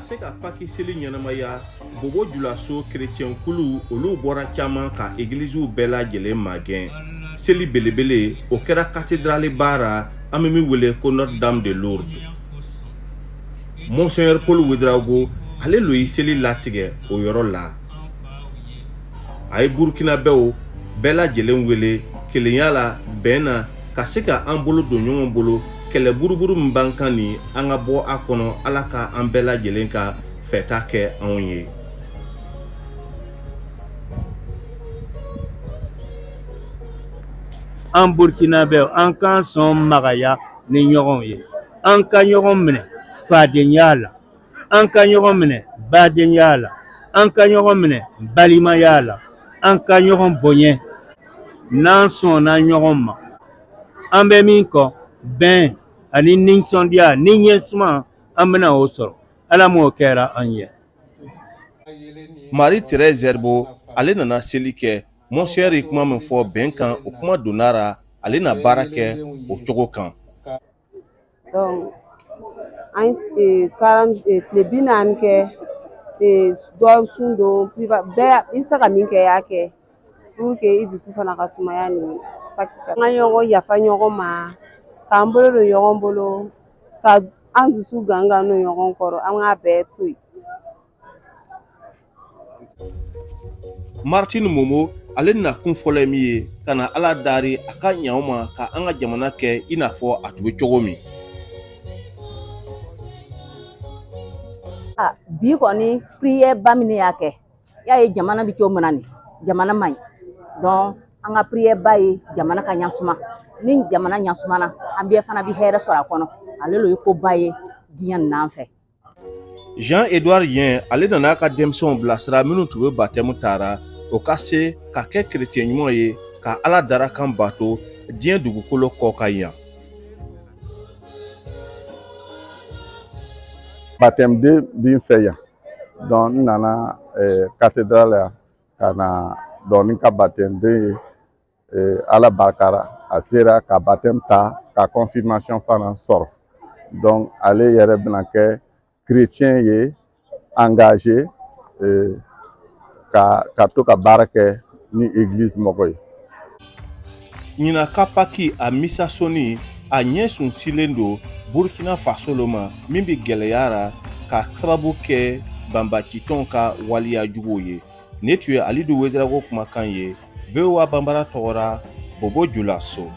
Se ka Paki seli ɲɛnamaya, Bobo Julaso kerecɛnkulu olu bɔra caman ka egiliziw bɛɛ lajɛlen magɛn. Seli belebele o kɛra katedrali baara an bɛ min wele ko Notre Dame de Lourdes. Monseigneur Paul Ouedraogo ale lo ye seli latigɛ o yɔrɔ la. A ye Burkinabɛw bɛɛ lajɛlen wele kelenya la, bɛn na, ka se ka an bolo don ɲɔgɔn bolo, kɛlɛ buruburu min b'an kan nin, an ka bɔ a kɔnɔ. Ala ka an bɛɛ lajɛlen ka fɛta kɛ anw ye. An Burkinabɛw, an k'an sɔn magaya ni ɲɔgɔn ye, an ka ɲɔgɔn minɛ fadenya la, an ka ɲɔgɔn minɛ badenya la, an ka ɲɔgɔn minɛ balimaya la, an ka ɲɔgɔn bonya. N'an sɔnna ɲɔgɔn ma, an bɛ min kɔ, bɛn ani nisɔndiya ni ɲɛsuma, an bɛna o sɔrɔ. Ala m'o kɛra an ye. Marie Thérèse Zerbo ale nana seli kɛ. Monseigneur ye kuma min fɔ bɛn kan, o kuma donna ra, ale na baara kɛ o cogo kan. Donc an ye tile 40 kɛ, dɔ sun don, bɛɛ i bɛ se ka min kɛ, i y'a kɛ pour que i dusu fana ka sumaya ni Paki kan. An ka ɲɔgɔn yafa ɲɔgɔn ma, k'an bolo don ɲɔgɔn bolo, ka an dusu gangan don ɲɔgɔn kɔrɔ, an k'a bɛɛ to yen. Martin Momo ale nakun fɔlɔ ye min ye, ka na Ala dari a ka ɲɛ anw ma, ka an ka jamana kɛ i n'a fɔ a tun bɛ cogo min. Bi kɔni prière ba min ne y'a kɛ, y'a ye jamana bɛ cogo min na nin, jamana man ɲi. Donc an ka prière ba ye jamana ka ɲasuma. Ni jamana ɲasumana, an bɛɛ fana bɛ hɛrɛ sɔrɔ a kɔnɔ. Ale lo ye koba ye diɲɛ nin n'an fɛ. Jean-Edouard Yen ale nana a ka denmisɛnw bilasira minnu tun bɛ batɛmu tara, o ka se ka kɛ kerecɛn ɲuman ye, ka Ala darakan bato diɲɛ dugukolo kɔ kan yan. Batɛmu den bɛ n fɛ yan, donc n nana cathédrale yan ka na dɔɔni ka batɛmu den ye. Ala barikara, a sera ka batɛmu ta, ka confirmation fana sɔrɔ. Donc ale yɛrɛ bɛna kɛ chrétien ye, engagé, ka to ka baara kɛ ni église mɔgɔ ye. Ɲinan ka Paki a misa sɔnni a ɲɛ sunsilen don Burkina Faso lo ma, min bɛ gɛlɛya ra ka sababu kɛ banbacitɔnw ka waleya juguw ye. Ne tun ye Alidu Ouedraogo kumakan ye, VOA Banbara tɔgɔ ra, Bobo Julaso.